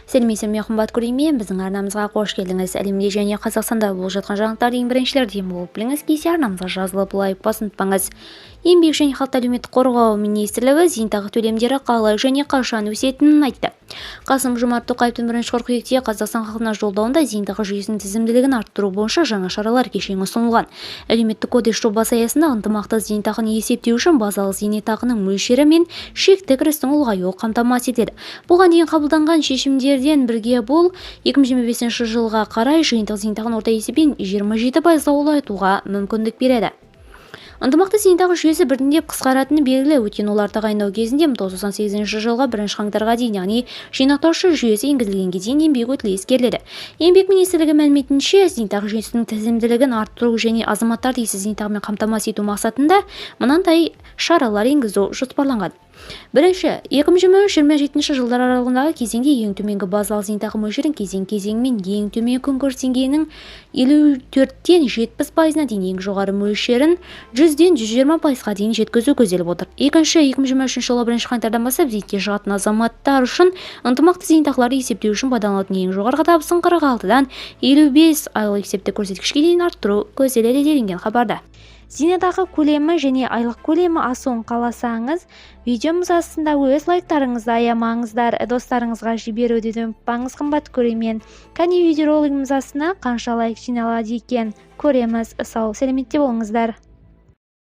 Сәлеметсіздер ме, қымбат көрермен! Біздің арнамызға қош келдіңіз! Әлемде және Қазақстанда болып жатқан жаңалықтарды ең біріншілерден болып білгіңіз келсе, арнамызға жазылып, лайк басуды ұмытпаңыз. Еңбек және халықты әлеуметтік қорғау министрлігі зейнетақы төлемдері қалай және қашан өсетінін айтты. Қасым-Жомарт Тоқаевтың 1 қыркүйекте Қазақстан халқына жолдауында зейнетақы жүйесінің тиімділігін арттыру бойынша жаңа шаралар кешені ұсынылған. Әлеуметтік кодекс жобасы аясында ынтымақты зейнетақыны есептеу үшін базалық зейнетақының мөлшері мен шекті кірістің ұлғаюы қамтамасыз етіледі. Бұған дейін қабылданған шешімдерден бірге бұл 2025 жылға қарай жиынтық зейнетақыны орта есеппен 27%-ға ұлғайтуға мүмкіндік береді. Ынтымақты зейнетақы жүйесі біртіндеп қысқаратыны белгілі. Өйткені олар тағайындау кезінде 1998 жылғы 1 қаңтарға дейін, яғни жинақтаушы жүйесі енгізілгенге дейін еңбек өтілі ескеріледі. Еңбек министрлігі мәліметінше, зейнетақы жүйесінің тиімділігін арттыру және азаматтарды тиісті зейнетақымен қамтамасыз ету мақсатында мынандай шаралар енгізу жоспарланған. Бірінші, 2023-27 жылдар аралығындағы кезеңде ең төменгі базалық зейнетақы мөлшерін кезең-кезеңімен ең төмен күнкөріс деңгейінің 54-тен 70%-ына дейін, ең жоғары мөлшерін 100-ден 120%-ға дейін жеткізу көзделіп отыр. Екінші, 2023 жылы 1 қаңтардан бастап зейнетке шығатын азаматтар үшін ынтымақты зейнетақыларды есептеу үшін пайдаланылатын ең жоғарғы табысын 46-дан 55 айлық есептік көрсеткішке дейін арттыру көзделеді, делінген хабарда. Зейнетақы көлемі және айлық көлемі асуын қаласаңыз, видеомыз астында өз лайктарыңызды аямаңыздар, достарыңызға жіберуді де ұмытпаңыз. Қымбат көрермен, кәне, видеоролигіміз астына қанша лайк жиналады екен, көреміз. Сау сәлеметте болыңыздар!